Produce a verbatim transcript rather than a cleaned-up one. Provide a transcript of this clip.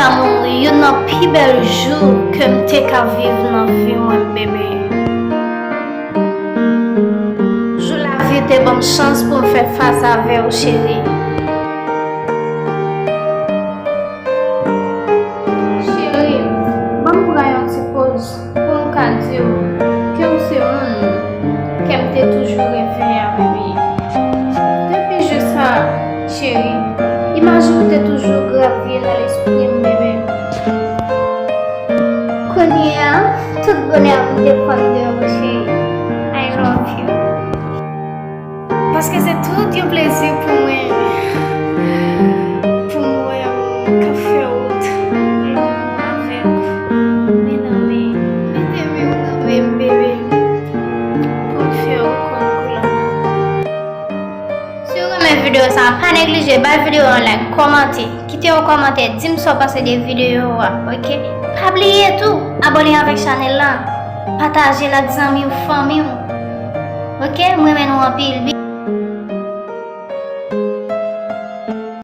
Sa mouri youn nan pi bèl jou ke m te ka viv nan vi mwen, bebe. Jou lavi te ban m chans pou m fè fas avè w, cheri. Cheri, ban m pran yon ti poz pou m ka di w ke w se moun ke m te toujou reve a, bebe. Depi jou sa, cheri, imaj ou te toujou gravye nan lespri m, bebe. Kounye a, tout bonè m depann de ou, cheri. I love you. Paske se tout yon plezi pou mwen, pou m wè w k ap fè wout avèk men nan men, mete men w nan men m, bebe, pou m fè w konn koulè m. Si w renmen videyo sa a, pa neglije bay videyo a yon like, kòmante, kite yon kòmantè, di m sa w panse de videyo a, oke? Pa bliye tou, abòne avèk chanèl la, pataje l ak zanmi w, fanmi w, oke? M renmen nou anpil.